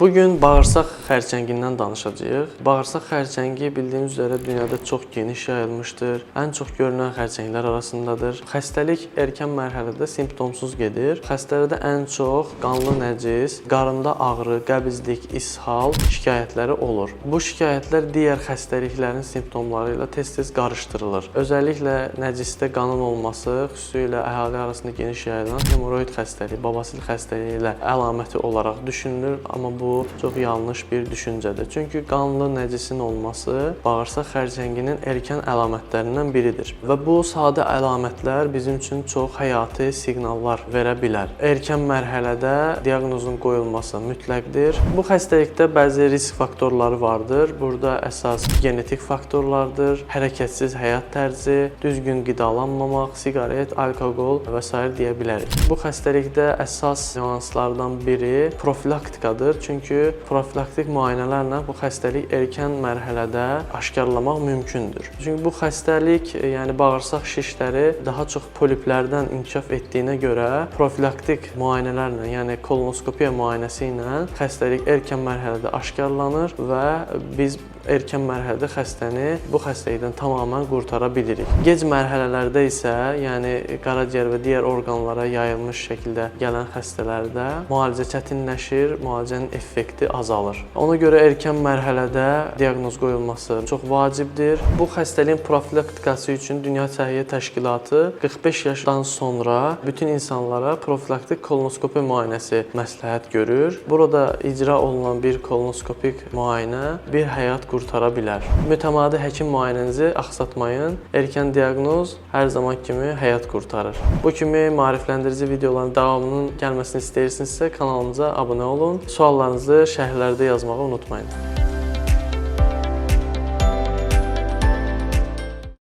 Bu gün bağırsaq xərçəngindən danışacağıq. Bağırsaq xərçəngi bildiyimiz üzrə dünyada çox geniş yayılmışdır. Ən çox görünən xərçənglər arasındadır. Xəstəlik erkən mərhələdə simptomsuz gedir. Xəstələrdə ən çox qanlı nəcis, qarında ağrı, qəbizlik, ishal şikayətləri olur. Bu şikayətlər digər xəstəliklərin simptomları ilə tez-tez qarışdırılır. Özəlliklə nəcisdə qanın olması, xüsusilə əhali arasında geniş yayılan hemoroid xəstəliyi, babasil xəstəliyi ilə əlaməti olaraq düşünülür, amma bu çox yanlış bir düşüncədir. Çünki qanlı nəcisin olması bağırsaq xərçənginin erkən əlamətlərindən biridir və bu sadə əlamətlər bizim üçün çox həyati siqnallar verə bilər. Erkən mərhələdə diaqnozun qoyulması mütləqdir. Bu xəstəlikdə bəzi risk faktorları vardır. Burada əsas genetik faktorlardır, hərəkətsiz həyat tərzi, düzgün qidalanmamaq, siqaret, alkoqol və sair deyə bilərik. Bu xəstəlikdə əsas nüanslardan biri profilaktikadır. Çünki profilaktik müayinələrlə bu xəstəlik erkən mərhələdə aşkarlamaq mümkündür. Çünki bu xəstəlik, yəni bağırsaq şişləri daha çox poliplərdən inkişaf etdiyinə görə profilaktik müayinələrlə, yəni kolonoskopiya müayinəsi ilə xəstəlik erkən mərhələdə aşkarlanır və biz erkən mərhələdə xəstəni bu xəstəlikdən tamamilə qurtara bilirik. Gec mərhələlərdə isə, yəni qaraciyər və digər orqanlara yayılmış şəkildə gələn xəstələrdə müalicə çətinləşir, müalicənin effekti azalır. Ona görə erkən mərhələdə diaqnoz qoyulması çox vacibdir. Bu xəstəliyin profilaktikası üçün Dünya Səhiyyə Təşkilatı 45 yaşdan sonra bütün insanlara profilaktik kolonoskopi müayinəsi məsləhət görür. Burada icra olunan bir kolonoskopik müayinə bir həyat qurtara bilər. Mütəmadi həkim müayinənizi axsatmayın. Erkən diaqnoz hər zaman kimi həyat qurtarır. Bu kimi maarifləndirici videoların davamının gəlməsini istəyirsinizsə kanalımıza abunə olun. Suallarınızı şərhlərdə yazmağı unutmayın.